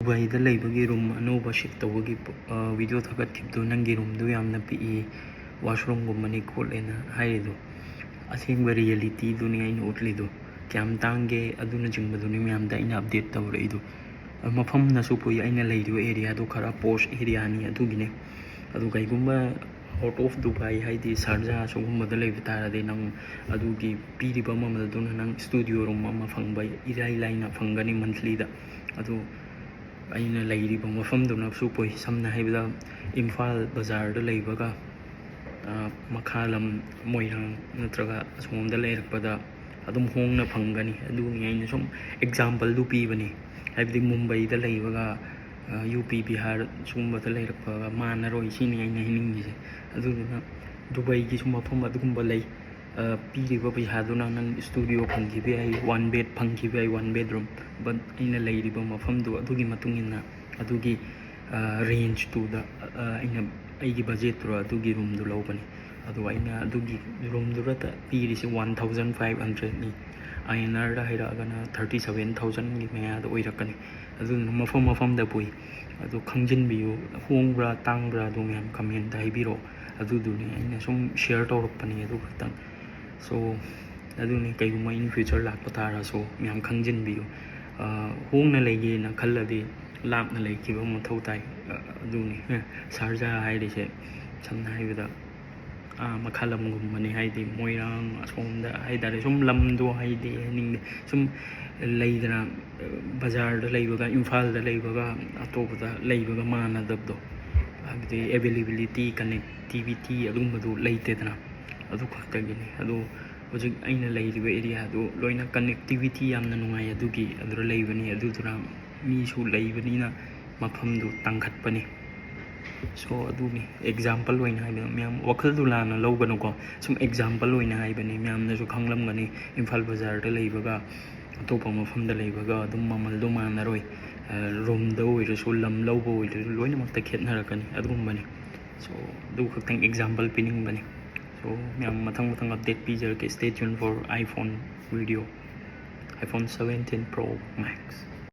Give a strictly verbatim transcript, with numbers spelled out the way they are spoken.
ꯗꯨꯕꯥꯏꯗ ꯂꯩꯕꯒꯤ ꯔꯨꯝ ꯑꯅꯧꯕ ꯁꯤꯐ ꯇꯧꯕꯒꯤ ꯄꯣ-, ꯑ, ꯚꯤꯗꯤꯑꯣ ꯊꯥꯒꯠꯈꯤꯕꯗꯣ, "ꯅꯪꯒꯤ ꯔꯨꯝꯗꯨ ꯌꯥꯝꯅ ꯄꯤꯛꯏ, ꯋꯥꯁꯔꯨꯝꯒꯨꯝꯕꯅꯤ" ꯈꯣꯠꯂꯦꯅ ꯍꯥꯏꯔꯤꯗꯣ, ꯑꯁꯦꯡꯕ ꯔꯤꯌꯦꯂꯤꯇꯤꯗꯨꯅꯤ ꯑꯩꯅ ꯎꯠꯂꯤꯗꯣ꯫ ꯀꯌꯥꯝ ꯇꯥꯡꯒꯦ ꯑꯗꯨꯅꯆꯤꯡꯕꯗꯨꯅꯤ ꯃꯌꯥꯝꯗ ꯑꯩꯅ ꯑꯞꯗꯦꯠ ꯇꯧꯔꯛꯏꯗꯣ꯫ ꯑ, ꯃꯐꯝꯅꯁꯨ ꯄꯨꯏ, ꯑꯩꯅ ꯂꯩꯔꯤꯕ ꯑꯦꯔꯤꯌꯥꯗꯣ ꯈꯔ ꯄꯣꯁ ꯑꯦꯔꯤꯌꯥꯅꯤ, ꯑꯗꯨꯒꯤꯅꯦ꯫ ꯑꯗꯨ ꯀꯩꯒꯨꯝꯕ ꯑꯥꯎꯠ ꯑꯣꯐ ꯗꯨꯕꯥꯏ, ꯍꯥꯏꯗꯤ ꯁꯥꯔꯖꯥ ꯁꯤꯒꯨꯝꯕꯗ ꯂꯩꯕ ꯇꯥꯔꯗꯤ, ꯅꯪ ꯑꯗꯨꯒꯤ ꯄꯤꯔꯤꯕ ꯃꯃꯜꯗꯨꯅ ꯅꯪ ꯁ꯭ꯇꯨꯗꯤꯑꯣ ꯔꯨꯝ ꯑꯃ ꯐꯪꯕ ꯏꯔꯥꯏ ꯂꯥꯏꯅ ꯐꯪꯒꯅꯤ ꯃꯟꯊꯂꯤꯗ꯫ ꯑꯗꯨ ꯑꯩꯅ ꯂꯩꯔꯤꯕ ꯃꯐꯝꯗꯨꯅꯁꯨ ꯄꯨꯏ꯫ ꯁꯝꯅ ꯍꯥꯏꯕꯗ, ꯏꯝꯐꯥꯜ ꯕꯖꯥꯔꯗ ꯂꯩꯕꯒ, ꯑ, ꯃꯈꯥ ꯂꯝ, ꯃꯣꯏꯔꯥꯡ ꯅꯠꯇ꯭ꯔꯒ ꯑꯁꯣꯝꯗ ꯂꯩꯔꯛꯄꯗ ꯑꯗꯨꯝ ꯍꯣꯡꯅ ꯐꯪꯒꯅꯤ꯫ ꯑꯗꯨꯅꯤ ꯑꯩꯅ ꯁꯨꯝ ꯑꯦꯛꯖꯥꯝꯄꯜꯗꯨ ꯄꯤꯕꯅꯤ꯫ ꯍꯥꯏꯕꯗꯤ ꯃꯨꯝꯕꯩꯗ ꯂꯩꯕꯒ, ꯑ, ꯌꯨ ꯄꯤ, ꯕꯤꯍꯥꯔ ꯁꯤꯒꯨꯝꯕꯗ ꯂꯩꯔꯛꯄꯒ ꯃꯥꯟꯅꯔꯣꯏ, ꯁꯤꯅꯤ ꯑꯩꯅ ꯍꯥꯏꯅꯤꯡꯉꯤꯁꯦ꯫ ꯑꯗꯨꯗꯨꯅ ꯗꯨꯕꯩꯒꯤꯁꯨ ꯃꯐꯝ ꯑꯗꯨꯒꯨꯝꯕ ꯂꯩ꯫ ꯑ, ꯄꯤꯔꯤꯕ ꯄꯩꯁꯥꯗꯨꯅ ꯅꯪ ꯁ꯭ꯇꯨꯗꯤꯑꯣ ꯐꯪꯈꯤꯕ ꯌꯥꯏ, ꯋꯥꯟ ꯕꯦꯗ ꯐꯪꯈꯤꯕ ꯌꯥꯏ, ꯋꯥꯟ ꯕꯦꯗꯔꯨꯝ꯫ But ꯑꯩꯅ ꯂꯩꯔꯤꯕ ꯃꯐꯝꯗꯨ ꯑꯗꯨꯒꯤ ꯃꯇꯨꯡ ꯏꯟꯅ, ꯑꯗꯨꯒꯤ, ꯑ, ꯔꯦꯟꯖꯇꯨꯗ, ꯑ, ꯑꯩꯅ ꯑꯩꯒꯤ ꯕꯖꯦꯠꯇꯨꯔ ꯑꯗꯨꯒꯤ ꯔꯨꯝꯗꯨ ꯂꯧꯕꯅꯤ꯫ ꯑꯗꯨ ꯑꯩꯅ ꯑꯗꯨꯒꯤ ꯔꯨꯝꯗꯨꯗ ꯄꯤꯔꯤꯁꯤ ꯋꯥꯟ ꯊꯥꯎꯖꯟ ꯐꯥꯏꯚ ꯍꯟꯗ꯭ꯔꯦꯗꯅꯤ꯫ ꯑꯥꯏ ꯑꯦꯟ ꯑꯥꯔꯗ ꯍꯥꯏꯔꯛꯑꯒꯅ ꯊꯥꯔꯇꯤ ꯁꯚꯦꯟ ꯊꯥꯎꯖꯟꯒꯤ ꯃꯌꯥꯗ ꯑꯣꯏꯔꯛꯀꯅꯤ꯫ ꯑꯗꯨꯗꯨꯅ ꯃꯐꯝ ꯃꯐꯝꯗ ꯄꯨꯏ꯫ ꯑꯗꯨ ꯈꯪꯖꯤꯟꯕꯤꯌꯨ, ꯍꯣꯡꯕ꯭ꯔꯥ ꯇꯥꯡꯕ꯭ꯔꯥ ꯑꯗꯨ ꯃꯌꯥꯝ ꯀꯃꯦꯟꯇ ꯍꯥꯏꯕꯤꯔꯛꯑꯣ꯫ ꯑꯗꯨꯗꯨꯅꯤ ꯑꯩꯅ ꯁꯨꯝ ꯁꯤꯌꯔ ꯇꯧꯔꯛꯄꯅꯤ ꯑꯗꯨ ꯈꯛꯇꯪ꯫ So, ꯑꯗꯨꯅꯤ, ꯀꯩꯒꯨꯝꯕ in future ꯂꯥꯛꯄ ꯇꯥꯔꯁꯨ ꯃꯌꯥꯝ ꯈꯪꯖꯤꯟꯕꯤꯌꯨ꯫ ꯑ, ꯍꯣꯡꯅ ꯂꯩꯒꯦꯅ ꯈꯜꯂꯗꯤ ꯂꯥꯞꯅ ꯂꯩꯈꯤꯕ ꯃꯊꯧ ꯇꯥꯏ꯫ ꯑ, ꯑꯗꯨꯅꯤ, ꯁꯥꯔꯖꯥ ꯍꯥꯏꯔꯤꯁꯦ ꯁꯝꯅ ꯍꯥꯏꯕꯗ, ꯑꯥ, ꯃꯈꯥ ꯂꯝꯒꯨꯝꯕꯅꯤ, ꯍꯥꯏꯗꯤ ꯃꯣꯏꯔꯥꯡ ꯑꯁꯣꯝꯗ ꯍꯥꯏꯇꯥꯔꯦ, ꯁꯨꯝ ꯂꯝꯗꯣ ꯍꯥꯏꯗꯤ ꯍꯥꯏꯅꯤꯡꯗꯦ, ꯁꯨꯝ ꯂꯩꯗꯅ, ꯕꯖꯥꯔꯗ ꯂꯩꯕꯒ ꯏꯝꯐꯥꯜꯗ ꯂꯩꯕꯒ ꯑꯇꯣꯞꯄꯗ ꯂꯩꯕꯒ ꯃꯥꯟꯅꯗꯕꯗꯣ, ꯍꯥꯏꯕꯗꯤ availability, connectivity ꯑꯗꯨꯒꯨꯝꯕꯗꯨ ꯂꯩꯇꯦꯗꯅ, ꯑꯗꯨ ꯈꯛꯇꯒꯤꯅꯤ꯫ ꯑꯗꯨ ꯍꯧꯖꯤꯛ ꯑꯩꯅ ꯂꯩꯔꯤꯕ ꯑꯦꯔꯤꯌꯥꯗꯨ ꯂꯣꯏꯅ connectivity ꯌꯥꯝꯅ ꯅꯨꯡꯉꯥꯏ, ꯑꯗꯨꯒꯤ ꯑꯗꯨꯗ ꯂꯩꯕꯅꯤ꯫ ꯑꯗꯨꯗꯨꯅ ꯃꯤꯁꯨ ꯂꯩꯕꯅꯤꯅ ꯃꯐꯝꯗꯨ ꯇꯥꯡꯈꯠꯄꯅꯤ꯫ So, ꯑꯗꯨꯅꯤ ꯑꯦꯛꯖꯥꯝꯄꯜ ꯑꯣꯏꯅ ꯍꯥꯏꯕ, ꯃꯌꯥꯝ ꯋꯥꯈꯜꯗꯨ ꯂꯥꯟꯅ ꯂꯧꯒꯅꯨꯀꯣ, ꯁꯨꯝ ꯑꯦꯛꯖꯥꯝꯄꯜ ꯑꯣꯏꯅ ꯍꯥꯏꯕꯅꯤ꯫ ꯃꯌꯥꯝꯅꯁꯨ ꯈꯪꯂꯝꯒꯅꯤ, ꯏꯝꯐꯥꯜ ꯕꯖꯥꯔꯗ ꯂꯩꯕꯒ ꯑꯇꯣꯞꯄ ꯃꯐꯝꯗ ꯂꯩꯕꯒ ꯑꯗꯨꯝ ꯃꯃꯜꯗꯣ ꯃꯥꯟꯅꯔꯣꯏ꯫ ꯑ, ꯔꯨꯝꯗ ꯑꯣꯏꯔꯁꯨ, ꯂꯝ ꯂꯧꯕ ꯑꯣꯏꯔꯁꯨ, ꯂꯣꯏꯅꯃꯛꯇ ꯈꯦꯠꯅꯔꯛꯀꯅꯤ꯫ ꯑꯗꯨꯒꯨꯝꯕꯅꯤ꯫ So, ꯑꯗꯨ ꯈꯛꯇꯪ ꯑꯦꯛꯖꯥꯝꯄꯜ ꯄꯤꯅꯤꯡꯕꯅꯤ꯫ So, ꯃꯌꯥꯝ ꯃꯊꯪ ꯃꯊꯪ update ꯄꯤꯖꯔꯛꯀꯦ꯫ Stay tuned for iPhone video, iPhone seventeen Pro Max꯫